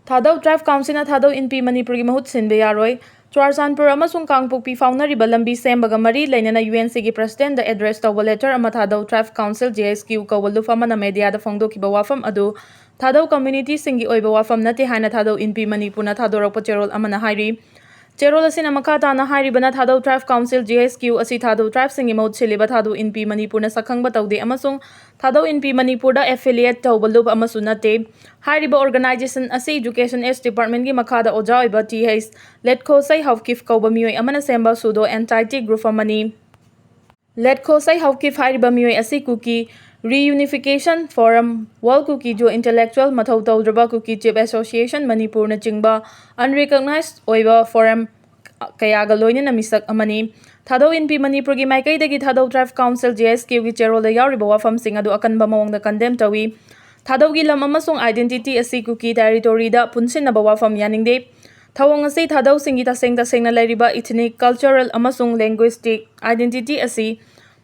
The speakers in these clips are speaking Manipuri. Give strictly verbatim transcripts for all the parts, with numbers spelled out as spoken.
ꯊꯥꯗꯧ Tribe Councilꯅ ꯊꯥꯗꯧ ꯏꯟꯄꯤ ꯃꯅꯤꯄꯨꯔꯒꯤ ꯃꯍꯨꯠ ꯁꯤꯟꯕ ꯌꯥꯔꯣꯏ꯫ ꯆꯨꯔꯥꯆꯥꯟꯄꯨꯔ ꯑꯃꯁꯨꯡ ꯀꯥꯡꯄꯣꯛꯄꯤ ꯐꯥꯎꯅꯔꯤꯕ ꯂꯝꯕꯤ ꯁꯦꯝꯕꯒ ꯃꯔꯤ ꯂꯩꯅꯅ UNCꯒꯤ Presidentꯗ address ꯇꯧꯕ letter ꯑꯃ ꯊꯥꯗꯧ Tribe Council, JHQ, ꯀꯧꯕ ꯂꯨꯞ ꯑꯃꯅ mediaꯗ ꯐꯣꯡꯗꯣꯛꯈꯤꯕ ꯋꯥꯐꯝ ꯑꯗꯨ ꯊꯥꯗꯧ communityꯁꯤꯡꯒꯤ ꯑꯣꯏꯕ ꯋꯥꯐꯝ ꯅꯠꯇꯦ ꯍꯥꯏꯅ ꯊꯥꯗꯧ ꯏꯟꯄꯤ ꯃꯅꯤꯄꯨꯔꯅ ꯊꯥꯗꯣꯔꯛꯄ ꯆꯦꯔꯣꯜ ꯑꯃꯅ ꯍꯥꯏꯔꯤ꯫ ꯆꯦꯔꯣꯜ ꯑꯁꯤꯅ ꯃꯈꯥ ꯇꯥꯅ ꯍꯥꯏꯔꯤꯕꯅ, ꯊꯥꯗꯧ Tribe Council, JHQ, ꯑꯁꯤ ꯊꯥꯗꯧ tribeꯁꯤꯡꯒꯤ ꯃꯍꯨꯠ ꯁꯤꯜꯂꯤꯕ ꯊꯥꯗꯧ ꯏꯟꯄꯤ ꯃꯅꯤꯄꯨꯔꯅ ꯁꯛꯈꯪꯕ ꯇꯧꯗꯦ ꯑꯃꯁꯨꯡ ꯊꯥꯗꯧ ꯏꯟꯄꯤ ꯃꯅꯤꯄꯨꯔꯗ affiliate ꯇꯧꯕ ꯂꯨꯞ ꯑꯃꯁꯨ ꯅꯠꯇꯦ꯫ ꯍꯥꯏꯔꯤꯕ organization ꯑꯁꯤ Education Departmentꯀꯤ ꯃꯈꯥꯗ ꯑꯣꯖꯥ ꯑꯣꯏꯕ ꯇꯤ ꯑꯩꯆ ꯂꯦꯠꯈꯣꯁꯩ ꯍꯥꯎꯀꯤꯞ ꯀꯧꯕ ꯃꯤꯑꯣꯏ ꯑꯃꯅ ꯁꯦꯝꯕ pseudo entity group ꯑꯃꯅꯤ꯫ ꯂꯦꯠꯈꯣꯁꯩ ꯍꯥꯎꯀꯤꯞ ꯍꯥꯏꯔꯤꯕ ꯃꯤꯑꯣꯏ ꯑꯁꯤ ꯀꯨꯀꯤ Reunification Forum, World Kuki-Zo Intellectual, ꯃꯊꯧ ꯇꯧꯗ꯭ꯔꯕ Kuki Chief Association ꯃꯅꯤꯄꯨꯔꯅꯆꯤꯡꯕ unrecognized ꯑꯣꯏꯕ forum ꯀꯌꯥꯒ ꯂꯣꯏꯅꯅ ꯃꯤꯁꯛ ꯑꯃꯅꯤ꯫ ꯊꯥꯗꯧ ꯏꯟꯄꯤ ꯃꯅꯤꯄꯨꯔꯒꯤ ꯃꯥꯏꯀꯩꯗꯒꯤ ꯊꯥꯗꯧ Tribe Council, JHQꯒꯤ ꯆꯦꯔꯣꯜꯗ ꯌꯥꯎꯔꯤꯕ ꯋꯥꯐꯝꯁꯤꯡ ꯑꯗꯨ ꯑꯀꯟꯕ ꯃꯑꯣꯡꯗ condemn ꯇꯧꯏ꯫ ꯊꯥꯗꯧꯒꯤ ꯂꯝ ꯑꯃꯁꯨꯡ identity ꯑꯁꯤ ꯀꯨꯀꯤ territoryꯗ ꯄꯨꯟꯁꯤꯟꯅꯕ ꯋꯥꯐꯝ ꯌꯥꯅꯤꯡꯗꯦ꯫ ꯊꯧꯑꯣꯡ ꯑꯁꯤ ꯊꯥꯗꯧꯁꯤꯡꯒꯤ ꯇꯁꯦꯡ ꯇꯁꯦꯡꯅ ꯂꯩꯔꯤꯕ ethnic, cultural ꯑꯃꯁꯨꯡ linguistic identity ꯑꯁꯤ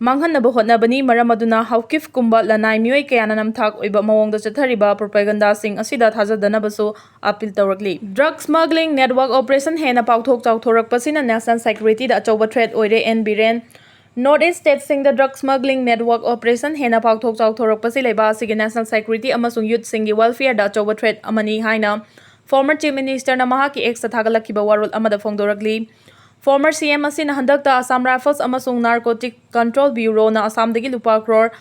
ꯃꯥꯡꯍꯟꯅꯕ ꯍꯣꯠꯅꯕꯅꯤ꯫ ꯃꯔꯝ ꯑꯗꯨꯅ ꯍꯥꯎꯀꯤꯞꯀꯨꯝꯕ ꯂꯅꯥꯏ ꯃꯤꯑꯣꯏ ꯀꯌꯥꯅ ꯅꯝꯊꯥꯛ ꯑꯣꯏꯕ ꯃꯑꯣꯡꯗ ꯆꯠꯊꯔꯤꯕ propagandaꯁꯤꯡ ꯑꯁꯤꯗ ꯊꯥꯖꯗꯅꯕꯁꯨ appeal ꯇꯧꯔꯛꯂꯤ꯫ Drug smuggling network operation ꯍꯦꯟꯅ ꯄꯥꯛꯊꯣꯛ ꯆꯥꯎꯊꯣꯔꯛꯄꯁꯤꯅ national securityꯗ ꯑꯆꯧꯕ threat ꯑꯣꯏꯔꯦ, ꯑꯦꯟ ꯕꯤꯔꯦꯟ꯫ North East stateꯁꯤꯡꯗ drug smuggling network operation ꯍꯦꯟꯅ ꯄꯥꯛꯊꯣꯛ ꯆꯥꯎꯊꯣꯔꯛꯄꯁꯤ ꯂꯩꯕꯥꯛ ꯑꯁꯤꯒꯤ national security ꯑꯃꯁꯨꯡ youthꯁꯤꯡꯒꯤ welfareꯗ ꯑꯆꯧꯕ threat ꯑꯃꯅꯤ ꯍꯥꯏꯅ former Chief Ministerꯅ ꯃꯍꯥꯛꯀꯤ Xꯇ ꯊꯥꯒꯠꯂꯛꯈꯤꯕ ꯋꯥꯔꯣꯜ ꯑꯃꯗ ꯐꯣꯡꯗꯣꯔꯛꯂꯤ꯫ Former CM ꯑꯁꯤꯅ ꯍꯟꯗꯛꯇ Assam Rifles ꯑꯃꯁꯨꯡ Narcotic Control Bureauꯅ ꯑꯁꯥꯝꯗꯒꯤ ꯂꯨꯄꯥ crore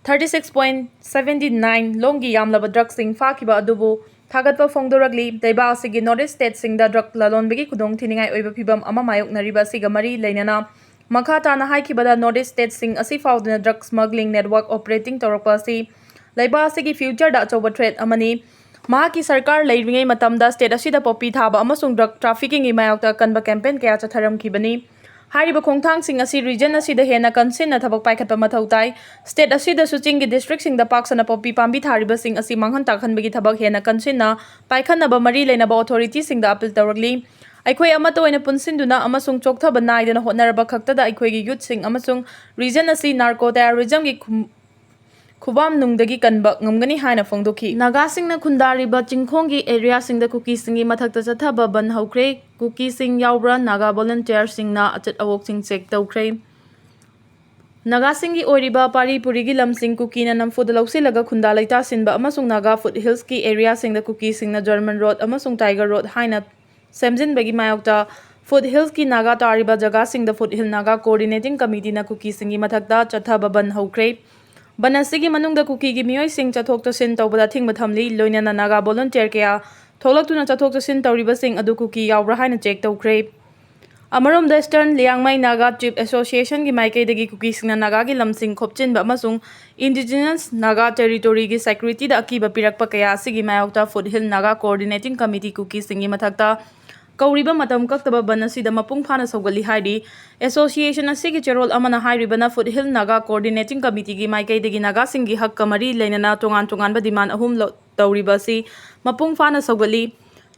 thirty six point seventy nine ꯂꯣꯝꯒꯤ ꯌꯥꯝꯂꯕ drugꯁꯤꯡ ꯐꯥꯈꯤꯕ ꯑꯗꯨꯕꯨ ꯊꯥꯒꯠꯄ ꯐꯣꯡꯗꯣꯔꯛꯂꯤ꯫ ꯂꯩꯕꯥꯛ ꯑꯁꯤꯒꯤ North East stateꯁꯤꯡꯗ drug ꯂꯂꯣꯟꯕꯒꯤ ꯈꯨꯗꯣꯡꯊꯤꯅꯤꯡꯉꯥꯏ ꯑꯣꯏꯕ ꯐꯤꯚꯝ ꯑꯃ ꯃꯥꯌꯣꯛꯅꯔꯤꯕ ꯑꯁꯤꯒ ꯃꯔꯤ ꯂꯩꯅꯅ ꯃꯈꯥ ꯇꯥꯅ ꯍꯥꯏꯈꯤꯕꯗ, North East stateꯁꯤꯡ ꯑꯁꯤ ꯐꯥꯎꯗꯨꯅ drug smuggling network operating ꯇꯧꯔꯛꯄ ꯑꯁꯤ ꯂꯩꯕꯥꯛ ꯑꯁꯤꯒꯤ futureꯗ ꯑꯆꯧꯕ threat ꯑꯃꯅꯤ꯫ ꯃꯍꯥꯛꯀꯤ ꯁꯔꯀꯥꯔ ꯂꯩꯔꯤꯉꯩ ꯃꯇꯝꯗ state ꯑꯁꯤꯗ poppy ꯊꯥꯕ ꯑꯃꯁꯨꯡ drug traffickingꯒꯤ ꯃꯥꯌꯣꯛꯇ ꯑꯀꯟꯕ campaign ꯀꯌꯥ ꯆꯠꯊꯔꯝꯈꯤꯕꯅꯤ꯫ ꯍꯥꯏꯔꯤꯕ ꯈꯣꯡꯊꯥꯡꯁꯤꯡ ꯑꯁꯤ region ꯑꯁꯤꯗ ꯍꯦꯟꯅ ꯀꯟꯁꯤꯟꯅ ꯊꯕꯛ ꯄꯥꯏꯈꯠꯄ ꯃꯊꯧ ꯇꯥꯏ꯫ State ꯑꯁꯤꯗꯁꯨ ꯆꯤꯡꯒꯤ districtꯁꯤꯡꯗ ꯄꯥꯛ ꯁꯟꯅ poppy ꯄꯥꯝꯕꯤ ꯊꯥꯔꯤꯕꯁꯤꯡ ꯑꯁꯤ ꯃꯥꯡꯍꯟ ꯇꯥꯛꯍꯟꯕꯒꯤ ꯊꯕꯛ ꯍꯦꯟꯅ ꯀꯟꯁꯤꯟꯅ ꯄꯥꯏꯈꯠꯅꯕ ꯃꯔꯤ ꯂꯩꯅꯕ authorityꯁꯤꯡꯗ appeal ꯇꯧꯔꯛꯂꯤ꯫ ꯑꯩꯈꯣꯏ ꯑꯃꯠꯇ ꯑꯣꯏꯅ ꯄꯨꯟꯁꯤꯟꯗꯨꯅ ꯑꯃꯁꯨꯡ ꯆꯣꯛꯊꯕ ꯅꯥꯏꯗꯅ ꯍꯣꯠꯅꯔꯕ ꯈꯛꯇꯗ ꯑꯩꯈꯣꯏꯒꯤ youthꯁꯤꯡ ꯑꯃꯁꯨꯡ region ꯑꯁꯤ narco terrorismꯒꯤ ꯈꯨꯝ-, ꯈꯨꯕꯥꯝ ꯅꯨꯡꯗꯒꯤ ꯀꯟꯕ ꯉꯝꯒꯅꯤ ꯍꯥꯏꯅ ꯐꯣꯡꯗꯣꯛꯈꯤ꯫ ꯅꯥꯒꯥꯁꯤꯡꯅ ꯈꯨꯟꯗꯥꯔꯤꯕ ꯆꯤꯡꯈꯣꯡꯒꯤ ꯑꯦꯔꯤꯌꯥꯁꯤꯡꯗ ꯀꯨꯀꯤꯁꯤꯡꯒꯤ ꯃꯊꯛꯇ ꯆꯠꯊꯕ ꯕꯟ ꯍꯧꯈ꯭ꯔꯦ꯫ ꯀꯨꯀꯤꯁꯤꯡ ꯌꯥꯎꯕ꯭ꯔꯥ ꯅꯥꯒꯥ ꯚꯣꯂꯨꯟꯇꯤꯌꯔꯁꯤꯡꯅ ꯑꯆꯠ ꯑꯋꯣꯛꯁꯤꯡ ꯆꯦꯛ ꯇꯧꯈ꯭ꯔꯦ꯫ ꯅꯥꯒꯥꯁꯤꯡꯒꯤ ꯑꯣꯏꯔꯤꯕ ꯄꯥꯔꯤ ꯄꯨꯔꯤꯒꯤ ꯂꯝꯁꯤꯡ ꯀꯨꯀꯤꯅ ꯅꯝꯐꯨꯗ ꯂꯧꯁꯤꯜꯂꯒ ꯈꯨꯟꯗꯥ ꯂꯩꯇꯥꯁꯤꯟꯕ ꯑꯃꯁꯨꯡ ꯅꯥꯒꯥ ꯐꯨꯠ ꯍꯤꯜꯁꯀꯤ ꯑꯦꯔꯤꯌꯥꯁꯤꯡꯗ ꯀꯨꯀꯤꯁꯤꯡꯅ ꯖꯔꯃꯟ ꯔꯣꯗ ꯑꯃꯁꯨꯡ ꯇꯥꯏꯒꯔ ꯔꯣꯗ ꯍꯥꯏꯅ ꯁꯦꯝꯖꯤꯟꯕꯒꯤ ꯃꯥꯌꯣꯛꯇ ꯐꯨꯠ ꯍꯤꯜꯁꯀꯤ ꯅꯥꯒꯥ ꯇꯥꯔꯤꯕ ꯖꯒꯥꯁꯤꯡꯗ ꯐꯨꯠ ꯍꯤꯜ ꯅꯥꯒꯥ ꯀꯣꯑꯣꯔꯗꯤꯅꯦꯇꯤꯡ ꯀꯃꯤꯇꯤꯅ ꯀꯨꯀꯤꯁꯤꯡꯒꯤ ꯃꯊꯛꯇ ꯆꯠꯊꯕ ꯕꯟ ꯍꯧꯈ꯭ꯔꯦ꯫ ꯕꯟ ꯑꯁꯤꯒꯤ ꯃꯅꯨꯡꯗ ꯀꯨꯀꯤꯒꯤ ꯃꯤꯑꯣꯏꯁꯤꯡ ꯆꯠꯊꯣꯛ ꯆꯠꯁꯤꯟ ꯇꯧꯕꯗ ꯑꯊꯤꯡꯕ ꯊꯝꯂꯤ, ꯂꯣꯏꯅꯅ ꯅꯥꯒꯥ ꯚꯣꯂꯨꯟꯇꯤꯌꯔ ꯀꯌꯥ ꯊꯣꯛꯂꯛꯇꯨꯅ ꯆꯠꯊꯣꯛ ꯆꯠꯁꯤꯟ ꯇꯧꯔꯤꯕꯁꯤꯡ ꯑꯗꯨ ꯀꯨꯀꯤ ꯌꯥꯎꯕ꯭ꯔꯥ ꯍꯥꯏꯅ ꯆꯦꯛ ꯇꯧꯈ꯭ꯔꯦ꯫ ꯑꯃꯔꯣꯝꯗ ꯏꯁꯇꯔꯟ ꯂꯤꯌꯥꯡꯃꯩ ꯅꯥꯒꯥ ꯆꯤꯐ ꯑꯦꯁꯣꯁꯤꯌꯦꯁꯟꯒꯤ ꯃꯥꯏꯀꯩꯗꯒꯤ ꯀꯨꯀꯤꯁꯤꯡꯅ ꯅꯥꯒꯥꯒꯤ ꯂꯝꯁꯤꯡ ꯈꯣꯞꯆꯤꯟꯕ ꯑꯃꯁꯨꯡ ꯏꯟꯗꯤꯖꯤꯅꯁ ꯅꯥꯒꯥ ꯇꯦꯔꯤꯇꯣꯔꯤꯒꯤ ꯁꯦꯀ꯭ꯌꯨꯔꯤꯇꯤꯗ ꯑꯀꯤꯕ ꯄꯤꯔꯛꯄ ꯀꯌꯥ ꯑꯁꯤꯒꯤ ꯃꯥꯌꯣꯛꯇ foot hill Naga coordinating committee ꯀꯨꯀꯤꯁꯤꯡꯒꯤ ꯃꯊꯛꯇ ꯀꯧꯔꯤꯕ ꯃꯇꯝ ꯀꯛꯇꯕ ꯕꯟ ꯑꯁꯤꯗ ꯃꯄꯨꯡ ꯐꯥꯅ ꯁꯧꯒꯠꯂꯤ ꯍꯥꯏꯔꯤ꯫ ꯑꯦꯁꯣꯁꯤꯌꯦꯁꯟ ꯑꯁꯤꯒꯤ ꯆꯦꯔꯣꯜ ꯑꯃꯅ ꯍꯥꯏꯔꯤꯕꯅ ꯐꯨꯠ ꯍꯤꯜ ꯅꯥꯒꯥ ꯀꯣꯑꯣꯔꯗꯤꯅꯦꯇꯤꯡ ꯀꯃꯤꯇꯤꯒꯤ ꯃꯥꯏꯀꯩꯗꯒꯤ ꯅꯥꯒꯥꯁꯤꯡꯒꯤ ꯍꯛꯀ ꯃꯔꯤ ꯂꯩꯅꯅ ꯇꯣꯉꯥꯟ ꯇꯣꯉꯥꯟꯕ ꯗꯤꯃꯥꯟ ꯑꯍꯨꯝ ꯂꯧ-, ꯇꯧꯔꯤꯕ ꯑꯁꯤ ꯃꯄꯨꯡ ꯐꯥꯅ ꯁꯧꯒꯠꯂꯤ꯫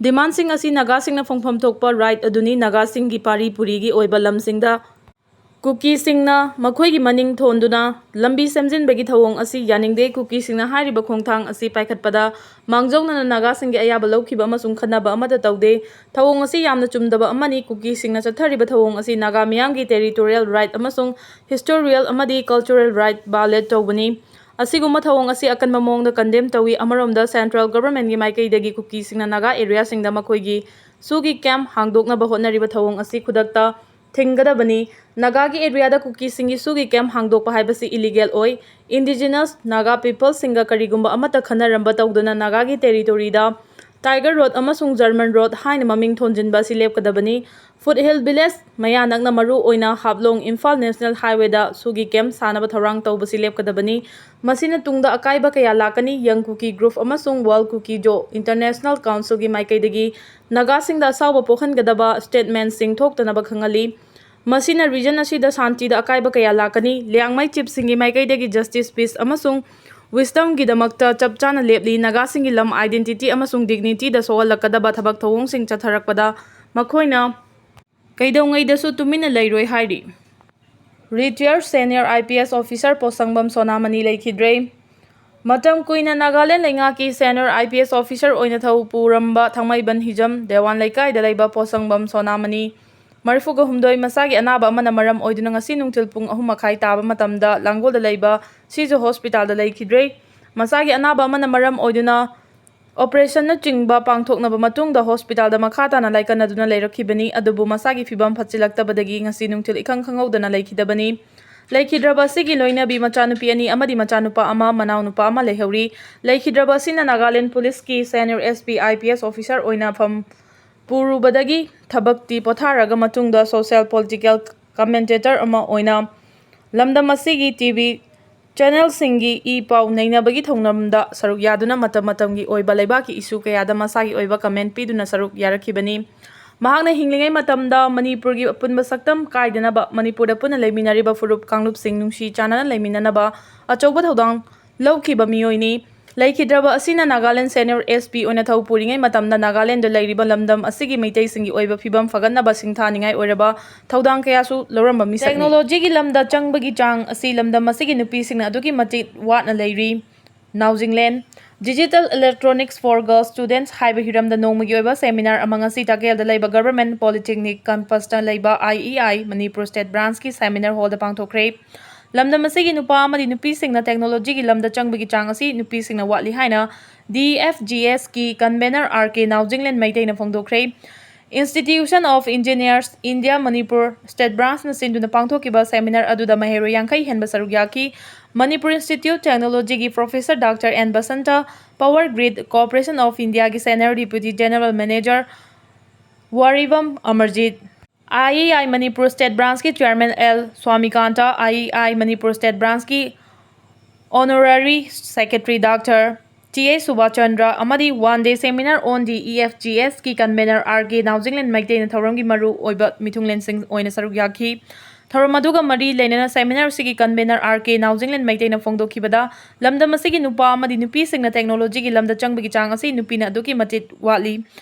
ꯗꯤꯃꯥꯟꯁꯤꯡ ꯑꯁꯤ ꯅꯥꯒꯥꯁꯤꯡꯅ ꯐꯪꯐꯝ ꯊꯣꯛꯄ ꯔꯥꯏꯠ ꯑꯗꯨꯅꯤ꯫ ꯅꯥꯒꯥꯁꯤꯡꯒꯤ ꯄꯥꯔꯤ ꯄꯨꯔꯤꯒꯤ ꯑꯣꯏꯕ ꯂꯝꯁꯤꯡꯗ ꯀꯨꯀꯤꯁꯤꯡꯅ ꯃꯈꯣꯏꯒꯤ ꯃꯅꯤꯡ ꯊꯣꯟꯗꯨꯅ ꯂꯝꯕꯤ ꯁꯦꯝꯖꯤꯟꯕꯒꯤ ꯊꯧꯑꯣꯡ ꯑꯁꯤ ꯌꯥꯅꯤꯡꯗꯦ꯫ ꯀꯨꯀꯤꯁꯤꯡꯅ ꯍꯥꯏꯔꯤꯕ ꯈꯣꯡꯊꯥꯡ ꯑꯁꯤ ꯄꯥꯏꯈꯠꯄꯗ ꯃꯥꯡꯖꯧꯅꯅ ꯅꯥꯒꯥꯁꯤꯡꯒꯤ ꯑꯌꯥꯕ ꯂꯧꯈꯤꯕ ꯑꯃꯁꯨꯡ ꯈꯟꯅꯕ ꯑꯃꯠꯇ ꯇꯧꯗꯦ꯫ ꯊꯧꯑꯣꯡ ꯑꯁꯤ ꯌꯥꯝꯅ ꯆꯨꯝꯗꯕ ꯑꯃꯅꯤ꯫ ꯀꯨꯀꯤꯁꯤꯡꯅ ꯆꯠꯊꯔꯤꯕ ꯊꯧꯑꯣꯡ ꯑꯁꯤ ꯅꯥꯒꯥ ꯃꯤꯌꯥꯝꯒꯤ ꯇꯦꯔꯤꯇꯣꯔꯤꯌꯦꯜ ꯔꯥꯏꯠ ꯑꯃꯁꯨꯡ ꯍꯤꯁꯇꯣꯔꯤꯌꯦꯜ ꯑꯃꯗꯤ ꯀꯜꯆꯔꯦꯜ ꯔꯥꯏꯠ ꯚꯥꯏꯑꯣꯂꯦꯠ ꯇꯧꯕꯅꯤ꯫ ꯑꯁꯤꯒꯨꯝꯕ ꯊꯧꯑꯣꯡ ꯑꯁꯤ ꯑꯀꯟꯕ ꯃꯑꯣꯡꯗ ꯀꯟꯗꯦꯝ ꯇꯧꯏ꯫ ꯑꯃꯔꯣꯝꯗ, ꯁꯦꯟꯇ꯭ꯔꯦꯜ ꯒꯚꯔꯟꯃꯦꯟꯠꯀꯤ ꯃꯥꯏꯀꯩꯗꯒꯤ ꯀꯨꯀꯤꯁꯤꯡꯅ ꯅꯥꯒꯥ ꯑꯦꯔꯤꯌꯥꯁꯤꯡꯗ ꯃꯈꯣꯏꯒꯤ ꯁꯨꯒꯤ ꯀꯦꯝꯞ ꯍꯥꯡꯗꯣꯛꯅꯕ ꯍꯣꯠꯅꯔꯤꯕ ꯊꯧꯑꯣꯡ ꯑꯁꯤ ꯈꯨꯗꯛꯇ ꯊꯤꯡꯒꯗꯕꯅꯤ꯫ ꯅꯥꯒꯥꯒꯤ ꯑꯦꯔꯤꯌꯥꯗ ꯀꯨꯀꯤꯁꯤꯡꯒꯤ ꯁꯨꯒꯤ ꯀꯦꯝꯞ ꯍꯥꯡꯗꯣꯛꯄ ꯍꯥꯏꯕꯁꯤ ꯏꯂꯤꯒꯦꯜ ꯑꯣꯏ꯫ ꯏꯟꯗꯤꯖꯤꯅꯁ ꯅꯥꯒꯥ ꯄꯤꯄꯜꯁꯤꯡꯒ ꯀꯔꯤꯒꯨꯝꯕ ꯑꯃꯠꯇ ꯈꯟꯅꯔꯝꯕ ꯇꯧꯗꯅ ꯅꯥꯒꯥꯒꯤ ꯇꯦꯔꯤꯇꯣꯔꯤꯗ ꯇꯥꯏꯒꯔ ꯔꯣꯗ ꯑꯃꯁꯨꯡ ꯖꯔꯃꯟ ꯔꯣꯗ ꯍꯥꯏꯅ ꯃꯃꯤꯡ ꯊꯣꯟꯖꯤꯟꯕ ꯑꯁꯤ ꯂꯦꯞꯀꯗꯕꯅꯤ꯫ ꯐꯨꯠ ꯍꯤꯜ ꯚꯤꯂꯦꯖ ꯃꯌꯥ ꯅꯛꯅ, ꯃꯔꯨ ꯑꯣꯏꯅ ꯍꯥꯐꯂꯣꯡ ꯏꯝꯐꯥꯜ ꯅꯦꯁꯅꯦꯜ ꯍꯥꯏꯋꯦꯗ ꯁꯨꯒꯤ ꯀꯦꯝꯞ ꯁꯥꯅꯕ ꯊꯧꯔꯥꯡ ꯇꯧꯕꯁꯤ ꯂꯦꯞꯀꯗꯕꯅꯤ꯫ ꯃꯁꯤꯅ ꯇꯨꯡꯗ ꯑꯀꯥꯏꯕ ꯀꯌꯥ ꯂꯥꯛꯀꯅꯤ꯫ ꯌꯪ ꯀꯨꯀꯤ ꯒ꯭ꯔꯨꯞ ꯑꯃꯁꯨꯡ ꯋꯥꯔꯜ ꯀꯨꯀꯤ ꯖꯣ ꯏꯟꯇꯔꯅꯦꯁꯅꯦꯜ ꯀꯥꯎꯟꯁꯤꯜꯒꯤ ꯃꯥꯏꯀꯩꯗꯒꯤ ꯅꯥꯒꯥꯁꯤꯡꯗ ꯑꯁꯥꯎꯕ ꯄꯣꯛꯍꯟꯒꯗꯕ ꯁ꯭ꯇꯦꯠꯃꯦꯟꯠꯁꯤꯡ ꯊꯣꯛꯇꯅꯕ ꯈꯪꯍꯜꯂꯤ꯫ ꯃꯁꯤꯅ ꯔꯤꯖꯟ ꯑꯁꯤꯗ ꯁꯥꯟꯇꯤꯗ ꯑꯀꯥꯏꯕ ꯀꯌꯥ ꯂꯥꯛꯀꯅꯤ꯫ ꯂꯤꯌꯥꯡꯃꯩ ꯆꯤꯐꯁꯤꯡꯒꯤ ꯃꯥꯏꯀꯩꯗꯒꯤ ꯖꯁꯇꯤꯁ, ꯄꯤꯁ ꯑꯃꯁꯨꯡ ꯋꯤꯁꯗꯝꯒꯤꯗꯃꯛꯇ ꯆꯞ ꯆꯥꯅ ꯂꯦꯞꯂꯤ꯫ ꯅꯥꯒꯥꯁꯤꯡꯒꯤ ꯂꯝ, ꯑꯥꯏꯗꯦꯟꯇꯤꯇꯤ ꯑꯃꯁꯨꯡ ꯗꯤꯒꯅꯤꯇꯤꯗ ꯁꯣꯛꯍꯜꯂꯛꯀꯗꯕ ꯊꯕꯛ ꯊꯧꯑꯣꯡꯁꯤꯡ ꯆꯠꯊꯔꯛꯄꯗ ꯃꯈꯣꯏꯅ ꯀꯩꯗꯧꯉꯩꯗꯁꯨ ꯇꯨꯃꯤꯟꯅ ꯂꯩꯔꯣꯏ ꯍꯥꯏꯔꯤ꯫ Retired Senior I P S Officer ꯄꯣꯠꯁꯪꯕꯝ ꯁꯣꯅꯥꯃꯅꯤ ꯂꯩꯈꯤꯗ꯭ꯔꯦ꯫ ꯃꯇꯝ ꯀꯨꯏꯅ ꯅꯥꯒꯥꯂꯦꯟ ꯂꯩꯉꯥꯛꯀꯤ Senior I P S Officer ꯑꯣꯏꯅ ꯊꯧ ꯄꯨꯔꯝꯕ ꯊꯥꯡꯃꯩꯕꯟ ꯍꯤꯖꯝ ꯗꯦꯋꯥꯟ ꯂꯩꯀꯥꯏꯗ ꯂꯩꯕ ꯄꯣꯠꯁꯪꯕꯝ ꯁꯣꯅꯥꯃꯅꯤ, ꯃꯔꯤꯐꯨꯒ ꯍꯨꯝꯗꯣꯏ, ꯃꯁꯥꯒꯤ ꯑꯅꯥꯕ ꯑꯃꯅ ꯃꯔꯝ ꯑꯣꯏꯗꯨꯅ ꯉꯁꯤ ꯅꯨꯡꯊꯤꯜ ꯄꯨꯡ ꯑꯍꯨꯝ ꯃꯈꯥꯏ ꯇꯥꯕ ꯃꯇꯝꯗ ꯂꯥꯡꯒꯣꯜꯗ ꯂꯩꯕ ꯁꯤꯖ ꯍꯣꯁꯄꯤꯇꯥꯜꯗ ꯂꯩꯈꯤꯗ꯭ꯔꯦ꯫ ꯃꯁꯥꯒꯤ ꯑꯅꯥꯕ ꯑꯃꯅ ꯃꯔꯝ ꯑꯣꯏꯗꯨꯅ ꯑꯣꯄꯔꯦꯁꯟꯅꯆꯤꯡꯕ ꯄꯥꯡꯊꯣꯛꯅꯕ ꯃꯇꯨꯡꯗ ꯍꯣꯁꯄꯤꯇꯥꯜꯗ ꯃꯈꯥ ꯇꯥꯅ ꯂꯥꯏꯀꯠꯅꯗꯨꯅ ꯂꯩꯔꯛꯈꯤꯕꯅꯤ꯫ ꯑꯗꯨꯕꯨ ꯃꯁꯥꯒꯤ ꯐꯤꯕꯝ ꯐꯠꯆꯤꯜꯂꯛꯇꯕꯗꯒꯤ ꯉꯁꯤ ꯅꯨꯡꯊꯤꯜ ꯏꯈꯪ ꯈꯪꯍꯧꯗꯅ ꯂꯩꯈꯤꯗꯕꯅꯤ꯫ ꯂꯩꯈꯤꯗ꯭ꯔꯕ ꯑꯁꯤꯒꯤ ꯂꯣꯏꯅꯕꯤ ꯃꯆꯥꯅꯨꯄꯤ ꯑꯅꯤ ꯑꯃꯗꯤ ꯃꯆꯥꯅꯨꯄꯥ ꯑꯃ, ꯃꯅꯥꯎꯅꯨꯄꯥ ꯑꯃ ꯂꯩꯍꯧꯔꯤ꯫ ꯂꯩꯈꯤꯗ꯭ꯔꯕ ꯑꯁꯤꯅ ꯅꯥꯒꯥꯂꯦꯟ ꯄꯨꯂꯤꯁꯀꯤ Senior S P I P S Officer ꯑꯣꯏꯅ ꯐꯝ ꯄꯨꯔꯨꯕꯗꯒꯤ ꯊꯕꯛꯇꯤ ꯄꯣꯊꯥꯔꯒ ꯃꯇꯨꯡꯗ social political commentator ꯑꯃ ꯑꯣꯏꯅ ꯂꯝꯗꯝ ꯑꯁꯤꯒꯤ T V ꯆꯦꯅꯦꯜꯁꯤꯡꯒꯤ ꯏ ꯄꯥꯎ ꯅꯩꯅꯕꯒꯤ ꯊꯧꯔꯝꯗ ꯁꯔꯨꯛ ꯌꯥꯗꯨꯅ ꯃꯇꯝ ꯃꯇꯝꯒꯤ ꯑꯣꯏꯕ ꯂꯩꯕꯥꯛꯀꯤ ꯏꯁꯨ ꯀꯌꯥꯗ ꯃꯁꯥꯒꯤ ꯑꯣꯏꯕ ꯀꯃꯦꯟ ꯄꯤꯗꯨꯅ ꯁꯔꯨꯛ ꯌꯥꯔꯛꯈꯤꯕꯅꯤ꯫ ꯃꯍꯥꯛꯅ ꯍꯤꯡꯂꯤꯉꯩ ꯃꯇꯝꯗ ꯃꯅꯤꯄꯨꯔꯒꯤ ꯑꯄꯨꯟꯕ ꯁꯛꯇꯝ ꯀꯥꯏꯗꯅꯕ ꯃꯅꯤꯄꯨꯔꯗ ꯄꯨꯟꯅ ꯂꯩꯃꯤꯟꯅꯔꯤꯕ ꯐꯨꯔꯨꯞ ꯀꯥꯡꯂꯨꯞꯁꯤꯡ ꯅꯨꯡꯁꯤ ꯆꯥꯟꯅꯅ ꯂꯩꯃꯤꯟꯅꯅꯕ ꯑꯆꯧꯕ ꯊꯧꯗꯥꯡ ꯂꯧꯈꯤꯕ ꯃꯤꯑꯣꯏꯅꯤ꯫ ꯂꯩꯈꯤꯗ꯭ꯔꯕ ꯑꯁꯤꯅ ꯅꯥꯒꯥꯂꯦꯟ Senior S P ꯑꯣꯏꯅ ꯊꯧ ꯄꯨꯔꯤꯉꯩ ꯃꯇꯝꯗ ꯅꯥꯒꯥꯂꯦꯟꯗ ꯂꯩꯔꯤꯕ ꯂꯝꯗꯝ ꯑꯁꯤꯒꯤ ꯃꯩꯇꯩꯁꯤꯡꯒꯤ ꯑꯣꯏꯕ ꯐꯤꯕꯝ ꯐꯒꯠꯅꯕ ꯁꯤꯡꯊꯥꯅꯤꯡꯉꯥꯏ ꯑꯣꯏꯔꯕ ꯊꯧꯗꯥꯡ ꯀꯌꯥꯁꯨ ꯂꯧꯔꯝꯕ ꯃꯤꯁꯛꯅꯤ꯫ ꯇꯦꯛꯅꯣꯂꯣꯖꯤꯒꯤ ꯂꯝꯗ ꯆꯪꯕꯒꯤ ꯆꯥꯡ ꯑꯁꯤ ꯂꯝꯗꯝ ꯑꯁꯤꯒꯤ ꯅꯨꯄꯤꯁꯤꯡꯅ ꯑꯗꯨꯛꯀꯤ ꯃꯇꯤꯛ ꯋꯥꯠꯅ ꯂꯩꯔꯤ꯫ ꯅꯥꯎꯖꯤꯡꯂꯦꯟ꯫ Digital Electronics for Girls Students ꯍꯥꯏꯕ ꯍꯤꯔꯝꯗ ꯅꯣꯡꯃꯒꯤ ꯑꯣꯏꯕ seminar ꯑꯃ ꯉꯁꯤ ꯇꯥꯀꯦꯜꯗ ꯂꯩꯕ Government Polytechnic Campusꯇ ꯂꯩꯕ I E I Manipur State Branchꯀꯤ seminar hallꯗ ꯄꯥꯡꯊꯣꯛꯈ꯭ꯔꯦ꯫ ꯂꯝꯗꯝ ꯑꯁꯤꯒꯤ ꯅꯨꯄꯥ ꯑꯃꯗꯤ ꯅꯨꯄꯤꯁꯤꯡꯅ ꯇꯦꯛꯅꯣꯂꯣꯖꯤꯒꯤ ꯂꯝꯗ ꯆꯪꯕꯒꯤ ꯆꯥꯡ ꯑꯁꯤ ꯅꯨꯄꯤꯁꯤꯡꯅ ꯋꯥꯠꯂꯤ ꯍꯥꯏꯅ D F G Sꯀꯤ convener R K ꯅꯥꯎꯖꯤꯡꯂꯦꯟ ꯃꯩꯇꯩꯅ ꯐꯣꯡꯗꯣꯛꯈ꯭ꯔꯦ꯫ Institution of Engineers India Manipur State Branchꯅ ꯁꯤꯟꯗꯨꯅ ꯄꯥꯡꯊꯣꯛꯈꯤꯕ seminar ꯑꯗꯨꯗ ꯃꯍꯩꯔꯣꯏ ꯌꯥꯡꯈꯩ ꯍꯦꯟꯕ ꯁꯔꯨꯛ ꯌꯥꯈꯤ꯫ Manipur Institute Technologyꯒꯤ Professor Doctor N Basanta, Power Grid Corporation of Indiaꯒꯤ Senior Deputy General Manager ꯋꯥꯔꯤꯕꯝ Amarjeet, I E I Manipur State Branchꯀꯤ Chairman L ꯁ꯭ꯋꯥꯃꯤꯀꯥꯟꯇ, I E I Manipur State Branchꯀꯤ Honorary Secretary Doctor T A Subhachandra ꯑꯃꯗꯤ One Day Seminar on D E F G Sꯀꯤ convener R K ꯅꯥꯎꯖꯤꯡꯂꯦꯟ ꯃꯩꯇꯩꯅ ꯊꯧꯔꯝꯒꯤ ꯃꯔꯨ ꯑꯣꯏꯕ ꯃꯤꯊꯨꯡꯂꯦꯟꯁꯤꯡ ꯑꯣꯏꯅ ꯁꯔꯨꯛ ꯌꯥꯈꯤ꯫ ꯊꯧꯔꯝ ꯑꯗꯨꯒ ꯃꯔꯤ ꯂꯩꯅꯅ seminar ꯑꯁꯤꯒꯤ convener R K ꯅꯥꯎꯖꯤꯡꯂꯦꯟ ꯃꯩꯇꯩꯅ ꯐꯣꯡꯗꯣꯛꯈꯤꯕꯗ, ꯂꯝꯗꯝ ꯑꯁꯤꯒꯤ ꯅꯨꯄꯥ ꯑꯃꯗꯤ ꯅꯨꯄꯤꯁꯤꯡꯅ ꯇꯦꯛꯅꯣꯂꯣꯖꯤꯒꯤ ꯂꯝꯗ ꯆꯪꯕꯒꯤ ꯆꯥꯡ ꯑꯁꯤ ꯅꯨꯄꯤꯅ ꯑꯗꯨꯛꯀꯤ ꯃꯇꯤꯛ ꯋꯥꯠꯂꯤ꯫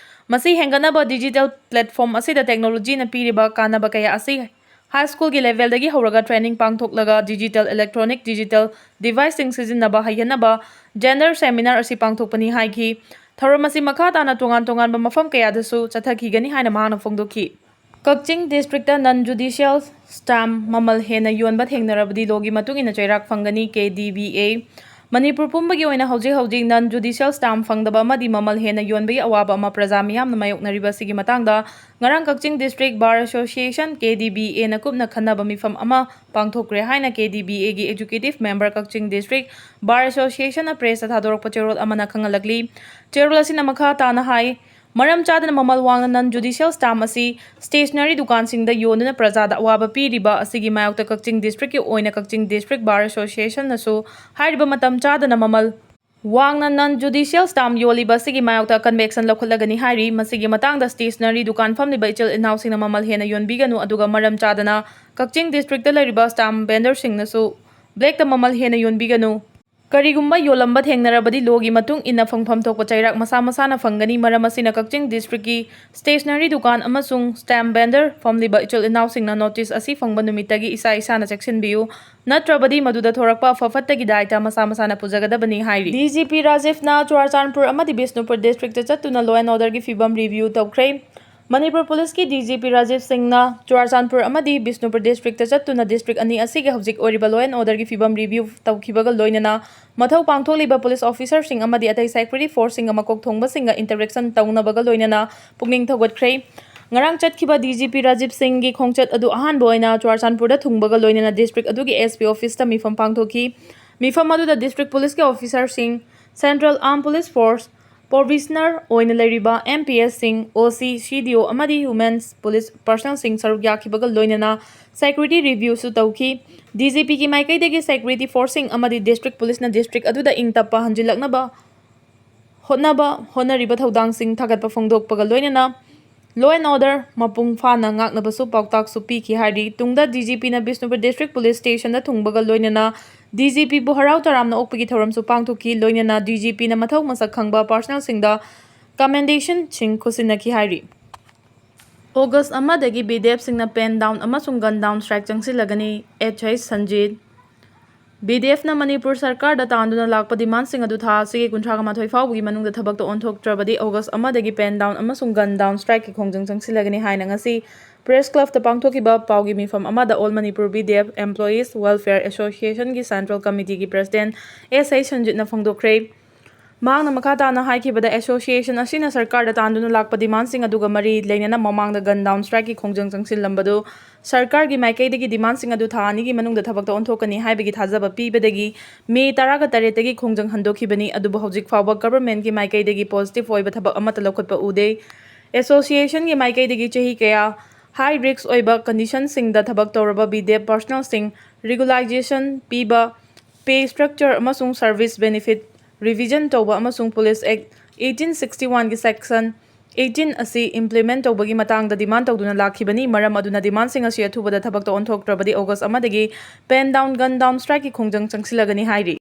ꯃꯁꯤ ꯍꯦꯟꯒꯠꯅꯕ digital platform ꯑꯁꯤꯗ ꯇꯦꯛꯅꯣꯂꯣꯖꯤꯅ ꯄꯤꯔꯤꯕ ꯀꯥꯟꯅꯕ ꯀꯌꯥ ꯑꯁꯤ ꯍꯥꯏ ꯁ꯭ꯀꯨꯜꯒꯤ ꯂꯦꯚꯦꯜꯗꯒꯤ ꯍꯧꯔꯒ ꯇ꯭ꯔꯦꯅꯤꯡ ꯄꯥꯡꯊꯣꯛꯂꯒ ꯗꯤꯖꯤꯇꯦꯜ ꯏꯂꯦꯛꯇ꯭ꯔꯣꯅꯤꯛ ꯗꯤꯖꯤꯇꯦꯜ ꯗꯤꯚꯥꯏꯁꯁꯤꯡ ꯁꯤꯖꯤꯟꯅꯕ ꯍꯩꯍꯟꯅꯕ ꯖꯦꯟꯗꯔ ꯁꯦꯃꯤꯅꯥꯔ ꯑꯁꯤ ꯄꯥꯡꯊꯣꯛꯄꯅꯤ ꯍꯥꯏꯈꯤ꯫ ꯊꯧꯔꯝ ꯑꯁꯤ ꯃꯈꯥ ꯇꯥꯅ ꯇꯣꯉꯥꯟ ꯇꯣꯉꯥꯟꯕ ꯃꯐꯝ ꯀꯌꯥꯗꯁꯨ ꯆꯠꯊꯈꯤꯒꯅꯤ ꯍꯥꯏꯅ ꯃꯍꯥꯛꯅ ꯐꯣꯡꯗꯣꯛꯈꯤ꯫ ꯀꯛꯆꯤꯡ ꯗꯤꯁꯇ꯭ꯔꯤꯛꯇ ꯅꯟ ꯖꯨꯗꯤꯁꯤꯌꯦꯜ ꯁ꯭ꯇꯥꯝ ꯃꯃꯜ ꯍꯦꯟꯅ ꯌꯣꯟꯕ ꯊꯦꯡꯅꯔꯕꯗꯤ ꯂꯣꯒꯤ ꯃꯇꯨꯡ ꯏꯟꯅ ꯆꯩꯔꯥꯛ ꯐꯪꯒꯅꯤ, ꯀꯦ ꯗꯤ ꯕꯤ ꯑꯦ꯫ ꯃꯅꯤꯄꯨꯔ ꯄꯨꯝꯕꯒꯤ ꯑꯣꯏꯅ ꯍꯧꯖꯤꯛ ꯍꯧꯖꯤꯛ ꯅꯟ ꯖꯨꯗꯤꯁꯤꯌꯦꯜ ꯁ꯭ꯇꯥꯝ ꯐꯪꯗꯕ ꯑꯃꯗꯤ ꯃꯃꯜ ꯍꯦꯟꯅ ꯌꯣꯟꯕꯒꯤ ꯑꯋꯥꯕ ꯑꯃ ꯄ꯭ꯔꯖꯥ ꯃꯤꯌꯥꯝꯅ ꯃꯥꯌꯣꯛꯅꯔꯤꯕ ꯑꯁꯤꯒꯤ ꯃꯇꯥꯡꯗ ꯉꯔꯥꯡ ꯀꯛꯆꯤꯡ ꯗꯤꯁꯇ꯭ꯔꯤꯛ ꯕꯥꯔ ꯑꯦꯁꯣꯁꯤꯌꯦꯁꯟ, ꯀꯦ ꯗꯤ ꯕꯤ ꯑꯦꯅ ꯀꯨꯞꯅ ꯈꯟꯅꯕ ꯃꯤꯐꯝ ꯑꯃ ꯄꯥꯡꯊꯣꯛꯈ꯭ꯔꯦ ꯍꯥꯏꯅ ꯀꯦ ꯗꯤ ꯕꯤ ꯑꯦꯒꯤ ꯑꯦꯛꯖꯤꯀ꯭ꯌꯨꯇꯤꯚ ꯃꯦꯝꯕꯔ ꯀꯛꯆꯤꯡ ꯗꯤꯁꯇ꯭ꯔꯤꯛ ꯕꯥꯔ ꯑꯦꯁꯣꯁꯤꯌꯦꯁꯟꯅ ꯄ꯭ꯔꯦꯁꯇ ꯊꯥꯗꯣꯔꯛꯄ ꯆꯦꯔꯣꯜ ꯑꯃꯅ ꯈꯪꯍꯜꯂꯛꯂꯤ꯫ ꯆꯦꯔꯣꯜ ꯑꯁꯤꯅ ꯃꯈꯥ ꯇꯥꯅ ꯍꯥꯏ, ꯃꯔꯝ ꯆꯥꯗꯅ ꯃꯃꯜ ꯋꯥꯡꯅ ꯅꯟ ꯖꯨꯗꯤꯁꯤꯌꯦꯜ ꯁ꯭ꯇꯥꯝ ꯑꯁꯤ ꯁ꯭ꯇꯦꯁꯅꯔꯤ ꯗꯨꯀꯥꯟꯁꯤꯡꯗ ꯌꯣꯟꯗꯨꯅ ꯄ꯭ꯔꯖꯥꯗ ꯑꯋꯥꯕ ꯄꯤꯔꯤꯕ ꯑꯁꯤꯒꯤ ꯃꯥꯌꯣꯛꯇ ꯀꯛꯆꯤꯡ ꯗꯤꯁꯇ꯭ꯔꯤꯛꯀꯤ ꯑꯣꯏꯅ ꯀꯛꯆꯤꯡ ꯗꯤꯁꯇ꯭ꯔꯤꯛ ꯕꯥꯔ ꯑꯦꯁꯣꯁꯤꯌꯦꯁꯟꯅꯁꯨ ꯍꯥꯏꯔꯤꯕ ꯃꯇꯝ ꯆꯥꯗꯅ ꯃꯃꯜ ꯋꯥꯡꯅ ꯅꯟ ꯖꯨꯗꯤꯁꯤꯌꯦꯜ ꯁ꯭ꯇꯥꯝ ꯌꯣꯜꯂꯤꯕ ꯑꯁꯤꯒꯤ ꯃꯥꯌꯣꯛꯇ ꯑꯦꯛꯁꯟ ꯂꯧꯈꯠꯂꯒꯅꯤ ꯍꯥꯏꯔꯤ꯫ ꯃꯁꯤꯒꯤ ꯃꯇꯥꯡꯗ ꯁ꯭ꯇꯦꯁꯅꯔꯤ ꯗꯨꯀꯥꯟ ꯐꯝꯂꯤꯕ ꯏꯆꯤꯜ ꯏꯅꯥꯎꯁꯤꯡꯅ ꯃꯃꯜ ꯍꯦꯟꯅ ꯌꯣꯟꯕꯤꯒꯅꯨ, ꯑꯗꯨꯒ ꯃꯔꯝ ꯆꯥꯗꯅ ꯀꯛꯆꯤꯡ ꯗꯤꯁꯇ꯭ꯔꯤꯛꯇ ꯂꯩꯔꯤꯕ ꯁ꯭ꯇꯥꯝ ꯚꯦꯟꯗꯔꯁꯤꯡꯅꯁꯨ ꯕ꯭ꯂꯦꯛꯇ ꯃꯃꯜ ꯍꯦꯟꯅ ꯌꯣꯟꯕꯤꯒꯅꯨ꯫ ꯀꯔꯤꯒꯨꯝꯕ ꯌꯣꯜꯂꯝꯕ ꯊꯦꯡꯅꯔꯕꯗꯤ ꯂꯣꯒꯤ ꯃꯇꯨꯡ ꯏꯟꯅ ꯐꯪꯐꯝ ꯊꯣꯛꯄ ꯆꯩꯔꯥꯛ ꯃꯁꯥ ꯃꯁꯥꯅ ꯐꯪꯒꯅꯤ꯫ ꯃꯔꯝ ꯑꯁꯤꯅ ꯀꯛꯆꯤꯡ ꯗꯤꯁꯇ꯭ꯔꯤꯛꯀꯤ ꯁ꯭ꯇꯦꯁꯅꯔꯤ ꯗꯨꯀꯥꯟ ꯑꯃꯁꯨꯡ ꯁ꯭ꯇꯥꯝ ꯚꯦꯟꯗꯔ ꯐꯝꯂꯤꯕ ꯏꯆꯤꯜ ꯏꯅꯥꯎꯁꯤꯡꯅ ꯅꯣꯇꯤꯁ ꯑꯁꯤ ꯐꯪꯕ ꯅꯨꯃꯤꯠꯇꯒꯤ ꯏꯁꯥ ꯏꯁꯥꯅ ꯆꯦꯛꯁꯤꯟꯕꯤꯌꯨ, ꯅꯠꯇ꯭ꯔꯕꯗꯤ ꯃꯗꯨꯗ ꯊꯣꯔꯛꯄ ꯑꯐ ꯐꯠꯇꯒꯤ ꯗꯥꯏꯇ ꯃꯁꯥ ꯃꯁꯥꯅ ꯄꯨꯖꯒꯗꯕꯅꯤ ꯍꯥꯏꯔꯤ꯫ ꯗꯤ ꯖꯤ ꯄꯤ ꯔꯥꯖꯤꯚꯅ ꯆꯨꯔꯥꯆꯥꯟꯄꯨꯔ ꯑꯃꯗꯤ ꯕꯤꯁꯅꯨꯄꯨꯔ ꯗꯤꯁꯇ꯭ꯔꯤꯛꯇ ꯆꯠꯇꯨꯅ law and orderꯒꯤ ꯐꯤꯕꯝ ꯔꯤꯚꯤꯌꯨ ꯇꯧꯈ꯭ꯔꯦ꯫ ꯃꯅꯤꯄꯨꯔ ꯄꯨꯂꯤꯁꯀꯤ ꯗꯤ ꯖꯤ ꯄꯤ ꯔꯥꯖꯤꯚ ꯁꯤꯡꯅ ꯆꯨꯔꯥꯆꯥꯟꯄꯨꯔ ꯑꯃꯗꯤ ꯕꯤꯁꯅꯨꯄꯨꯔ ꯗꯤꯁꯇ꯭ꯔꯤꯛꯇ ꯆꯠꯇꯨꯅ ꯗꯤꯁꯇ꯭ꯔꯤꯛ ꯑꯅꯤ ꯑꯁꯤꯒꯤ ꯍꯧꯖꯤꯛ ꯑꯣꯏꯔꯤꯕ law and orderꯒꯤ ꯐꯤꯕꯝ ꯔꯤꯚꯤꯌꯨ ꯇꯧꯈꯤꯕꯒ ꯂꯣꯏꯅꯅ ꯃꯊꯧ ꯄꯥꯡꯊꯣꯛꯂꯤꯕ ꯄꯨꯂꯤꯁ ꯑꯣꯐꯤꯁꯔꯁꯤꯡ ꯑꯃꯗꯤ ꯑꯇꯩ ꯁꯦꯀ꯭ꯌꯨꯔꯤꯇꯤ ꯐꯣꯔꯁꯁꯤꯡꯒ ꯃꯀꯣꯛ ꯊꯣꯡꯕꯁꯤꯡꯒ ꯏꯟꯇꯔꯦꯛꯁꯟ ꯇꯧꯅꯕꯒ ꯂꯣꯏꯅꯅ ꯄꯨꯛꯅꯤꯡ ꯊꯧꯒꯠꯈ꯭ꯔꯦ꯫ ꯉꯔꯥꯡ ꯆꯠꯈꯤꯕ ꯗꯤ ꯖꯤ ꯄꯤ ꯔꯥꯖꯤꯚ ꯁꯤꯡꯒꯤ ꯈꯣꯡꯆꯠ ꯑꯗꯨ ꯑꯍꯥꯟꯕ ꯑꯣꯏꯅ ꯆꯨꯔꯥꯆꯥꯟꯄꯨꯔꯗ ꯊꯨꯡꯕꯒ ꯂꯣꯏꯅꯅ ꯗꯤꯁꯇ꯭ꯔꯤꯛ ꯑꯗꯨꯒꯤ ꯑꯦꯁ ꯄꯤ ꯑꯣꯐꯤꯁꯇ ꯃꯤꯐꯝ ꯄꯥꯡꯊꯣꯛꯈꯤ꯫ ꯃꯤꯐꯝ ꯑꯗꯨꯗ ꯗꯤꯁꯇ꯭ꯔꯤꯛ ꯄꯨꯂꯤꯁꯀꯤ ꯑꯣꯐꯤꯁꯔꯁꯤꯡ, ꯁꯦꯟꯇ꯭ꯔꯦꯜ ꯑꯥꯔꯝ ꯄꯨꯂꯤꯁ ꯐꯣꯔꯁ, ꯄ꯭ꯔꯣꯕꯦꯁꯅꯔ ꯑꯣꯏꯅ ꯂꯩꯔꯤꯕ ꯑꯦꯝ ꯄꯤ ꯑꯦꯁꯁꯤꯡ, ꯑꯣ ꯁꯤ, ꯁꯤ ꯗꯤ ꯑꯣ ꯑꯃꯗꯤ ꯋꯨꯃꯦꯟꯁ ꯄꯨꯂꯤꯁ ꯄꯔꯁꯅꯦꯜꯁꯤꯡ ꯁꯔꯨꯛ ꯌꯥꯈꯤꯕꯒ ꯂꯣꯏꯅꯅ ꯁꯦꯀ꯭ꯌꯨꯔꯤꯇꯤ ꯔꯤꯚꯤꯌꯨꯁꯨ ꯇꯧꯈꯤ꯫ ꯗꯤ ꯖꯤ ꯄꯤꯒꯤ ꯃꯥꯏꯀꯩꯗꯒꯤ ꯁꯦꯀ꯭ꯌꯨꯔꯤꯇꯤ ꯐꯣꯔꯁꯁꯤꯡ ꯑꯃꯗꯤ ꯗꯤꯁꯇ꯭ꯔꯤꯛ ꯄꯨꯂꯤꯁꯅ ꯗꯤꯁꯇ꯭ꯔꯤꯛ ꯑꯗꯨꯗ ꯏꯪ ꯇꯞꯄ ꯍꯟꯖꯤꯜꯂꯛꯅꯕ ꯍꯣꯠꯅꯕ ꯍꯣꯠꯅꯔꯤꯕ ꯊꯧꯗꯥꯡꯁꯤꯡ ꯊꯥꯒꯠꯄ ꯐꯣꯡꯗꯣꯛꯄꯒ ꯂꯣꯏꯅꯅ law and order ꯃꯄꯨꯡ ꯐꯥꯅ ꯉꯥꯛꯅꯕꯁꯨ ꯄꯥꯎꯇꯥꯛꯁꯨ ꯄꯤꯈꯤ ꯍꯥꯏꯔꯤ꯫ ꯇꯨꯡꯗ ꯗꯤ ꯖꯤ ꯄꯤꯅ ꯕꯤꯁꯅꯨꯄꯨꯔ ꯗꯤꯁꯇ꯭ꯔꯤꯛ ꯄꯨꯂꯤꯁ ꯁ꯭ꯇꯦꯁꯟꯗ ꯊꯨꯡꯕꯒ ꯂꯣꯏꯅꯅ ꯗꯤ ꯖꯤ ꯄꯤꯕꯨ ꯍꯔꯥꯎ ꯇꯔꯥꯝꯅ ꯑꯣꯛꯄꯒꯤ ꯊꯧꯔꯝꯁꯨ ꯄꯥꯡꯊꯣꯛꯈꯤ꯫ ꯂꯣꯏꯅꯅ ꯗꯤ ꯖꯤ ꯄꯤꯅ ꯃꯊꯧ ꯃꯁꯛ ꯈꯪꯕ ꯄꯔꯁꯅꯦꯜꯁꯤꯡꯗ ꯀꯃꯦꯟꯗꯦꯁꯟꯁꯤꯡ ꯈꯨꯠꯁꯤꯟꯅꯈꯤ ꯍꯥꯏꯔꯤ꯫ ꯑꯣꯒꯁ ꯑꯃꯗꯒꯤ ꯕꯤ ꯗꯤ ꯑꯦꯐꯁꯤꯡꯅ ꯄꯦꯟ ꯗꯥꯎꯟ ꯑꯃꯁꯨꯡ ꯒꯟ ꯗꯥꯎꯟ ꯁ꯭ꯇ꯭ꯔꯥꯏꯛ ꯆꯪꯁꯤꯜꯂꯒꯅꯤ꯫ S H Sanjit. B D ꯑꯦꯐꯅ ꯃꯅꯤꯄꯨꯔ ꯁꯔꯀꯥꯔꯗ ꯇꯥꯟꯗꯨꯅ ꯂꯥꯛꯄ ꯗꯤꯃꯥꯟꯁꯤꯡ ꯑꯗꯨ ꯊꯥ ꯑꯁꯤꯒꯤ ꯀꯨꯟꯊ꯭ꯔꯥ ꯃꯥꯊꯣꯏ ꯐꯥꯎꯕꯒꯤ ꯃꯅꯨꯡꯗ ꯊꯕꯛꯇ ꯑꯣꯟꯊꯣꯛꯇ꯭ꯔꯕꯗꯤ ꯑꯣꯒꯁ ꯑꯃꯗꯒꯤ ꯄꯦꯟ ꯗꯥꯎꯟ ꯑꯃꯁꯨꯡ ꯒꯟ ꯗꯥꯎꯟ ꯁ꯭ꯇ꯭ꯔꯥꯏꯛꯀꯤ ꯈꯣꯡꯖꯪ ꯆꯪꯁꯤꯜꯂꯒꯅꯤ ꯍꯥꯏꯅ ꯉꯁꯤ ꯄ꯭ꯔꯦꯁ ꯀ꯭ꯂꯕꯇ ꯄꯥꯡꯊꯣꯛꯈꯤꯕ ꯄꯥꯎꯒꯤ ꯃꯤꯐꯝ ꯑꯃꯗ all Manipur B D F employees welfare ꯑꯦꯁꯣꯁꯤꯌꯦꯁꯟꯒꯤ ꯁꯦꯟꯇ꯭ꯔꯦꯜ ꯀꯃꯤꯇꯤꯒꯤ ꯄ꯭ꯔꯦꯁꯤꯗꯦꯟꯠ ꯑꯦꯁ ꯑꯩꯆ ꯁꯟꯖꯤꯠꯅ ꯐꯣꯡꯗꯣꯛꯈ꯭ꯔꯦ꯫ ꯃꯍꯥꯛꯅ ꯃꯈꯥ ꯇꯥꯅ ꯍꯥꯏꯈꯤꯕꯗ, ꯑꯦꯁꯣꯁꯤꯌꯦꯁꯟ ꯑꯁꯤꯅ ꯁꯔꯀꯥꯔꯗ ꯇꯥꯟꯗꯨꯅ ꯂꯥꯛꯄ ꯗꯤꯃꯥꯟꯁꯤꯡ ꯑꯗꯨꯒ ꯃꯔꯤ ꯂꯩꯅꯅ ꯃꯃꯥꯡꯗ ꯒꯟ ꯗꯥꯎꯟ ꯁ꯭ꯇ꯭ꯔꯥꯏꯛꯀꯤ ꯈꯣꯡꯖꯪ ꯆꯪꯁꯤꯜꯂꯝꯕꯗꯨ ꯁꯔꯀꯥꯔꯒꯤ ꯃꯥꯏꯀꯩꯗꯒꯤ ꯗꯤꯃꯥꯟꯁꯤꯡ ꯑꯗꯨ ꯊꯥ ꯑꯅꯤꯒꯤ ꯃꯅꯨꯡꯗ ꯊꯕꯛꯇ ꯑꯣꯟꯊꯣꯛꯀꯅꯤ ꯍꯥꯏꯕꯒꯤ ꯊꯥꯖꯕ ꯄꯤꯕꯗꯒꯤ ꯃꯦ ꯇꯔꯥꯒ ꯇꯔꯦꯠꯇꯒꯤ ꯈꯣꯡꯖꯪ ꯍꯟꯗꯣꯛꯈꯤꯕꯅꯤ꯫ ꯑꯗꯨꯕꯨ ꯍꯧꯖꯤꯛ ꯐꯥꯎꯕ ꯒꯚꯔꯟꯃꯦꯟꯠꯀꯤ ꯃꯥꯏꯀꯩꯗꯒꯤ ꯄꯣꯖꯤꯇꯤꯚ ꯑꯣꯏꯕ ꯊꯕꯛ ꯑꯃꯠꯇ ꯂꯧꯈꯠꯄ ꯎꯗꯦ꯫ ꯑꯦꯁꯣꯁꯤꯌꯦꯁꯟꯒꯤ ꯃꯥꯏꯀꯩꯗꯒꯤ ꯆꯍꯤ ꯀꯌꯥ ꯍꯥꯏ ꯔꯤꯁ꯭ꯛ ꯑꯣꯏꯕ ꯀꯟꯗꯤꯁꯟꯁꯤꯡꯗ ꯊꯕꯛ ꯇꯧꯔꯕ ꯕꯤ ꯗꯤ ꯑꯦꯐ ꯄꯔꯁꯅꯦꯜꯁꯤꯡ ꯔꯤꯒꯨꯂꯥꯏꯖꯦꯁꯟ ꯄꯤꯕ, ꯄꯦ ꯁ꯭ꯇ꯭ꯔꯛꯆꯔ ꯑꯃꯁꯨꯡ ꯁꯔꯚꯤꯁ ꯕꯦꯅꯤꯐꯤꯠ ꯔꯤꯚꯤꯖꯟ ꯇꯧꯕ ꯑꯃꯁꯨꯡ ꯄꯨꯂꯤꯁ ꯑꯦꯛ ꯑꯩꯠꯇꯤꯟ ꯁꯤꯛꯁꯇꯤ ꯋꯥꯟꯒꯤ ꯁꯦꯛꯁꯟ ꯑꯩꯠꯇꯤꯟ ꯑꯁꯤ ꯏꯝꯄ꯭ꯂꯤꯃꯦꯟꯠ ꯇꯧꯕꯒꯤ ꯃꯇꯥꯡꯗ ꯗꯤꯃꯥꯟ ꯇꯧꯗꯨꯅ ꯂꯥꯛꯈꯤꯕꯅꯤ꯫ ꯃꯔꯝ ꯑꯗꯨꯅ ꯗꯤꯃꯥꯟꯁꯤꯡ ꯑꯁꯤ ꯑꯊꯨꯕꯗ ꯊꯕꯛꯇ ꯑꯣꯟꯊꯣꯛꯇ꯭ꯔꯕꯗꯤ ꯑꯣꯒꯁ ꯑꯃꯗꯒꯤ ꯄꯦꯟ ꯗꯥꯎꯟ, ꯒꯟ ꯗꯥꯎꯟ ꯁ꯭ꯇ꯭ꯔꯥꯏꯛꯀꯤ ꯈꯣꯡꯖꯪ ꯆꯪꯁꯤꯜꯂꯒꯅꯤ ꯍꯥꯏꯔꯤ꯫